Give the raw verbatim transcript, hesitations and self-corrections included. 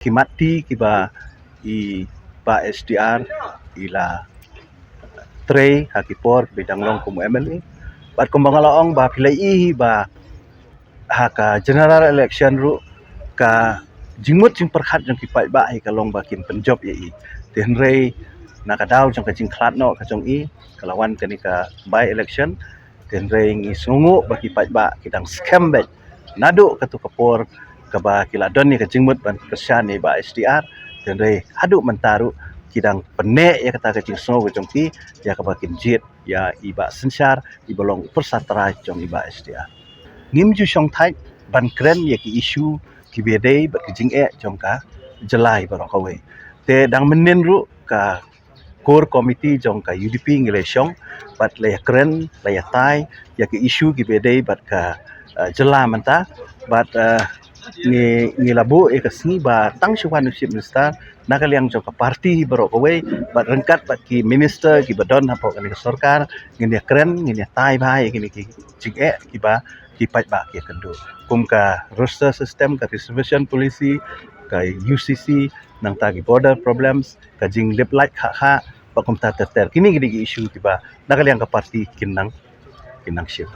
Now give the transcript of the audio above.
ki matti kiba i Bah S T R i la trei ha ki por kiba dang long kum u M L A. Bad kumba nga la ong ba phi la ïohi ba ha ka general election ruh ka jingmut jingpyrkhat jong ki paidbah hi ka long ba kin pynjop ïa i. Te hynrei na ka daw jong ka jingkhlad noh ka jong i ka la wan kane ka by election. Te hynrei ngi sngewnguh ba ki paidbah ki dang skhem beit naduh katu ka por kaba ki la don ïa ka jingmut ban kyrshan ïa i Bah S T R. Te hynrei haduh mynta ruh ki dang pynneh ïa kata ka jingsngew ka jong ki ïa kaba kin jied ïa i Bah Synshar iba long u pyrsa trai jong i Bah S T R. Ngim ju shong thait ban kren ïa ki issue kiba dei bad ki jingeh jong ka jylla baroh kawei. Te dang mynnin ruh ka core committee jong ka U D P ngi la shong bad la ïa kren la ïa tai ïa ki issue kiba dei bad ka, uh, jylla mynta. Bad, uh, ngi ngi la buh ïa ka sngi ba tang shu wan u Chief Minister na ka liang jong ka party baroh kawei bad ryngkat bad ki minister kiba don hapoh kane ka sorkar ngin ïa kren ngin ïa tai bha ïa kine ki jingeh kiba ki paidbah ki ïa kynduh kum ka roster system, ka reservation policy, ka U C C, nangta ki border problems, ka jinglip light kha kha bad kumta ter ter. Kine ki dei ki issue kiba na ka liang ka party kin nang kin nang shift.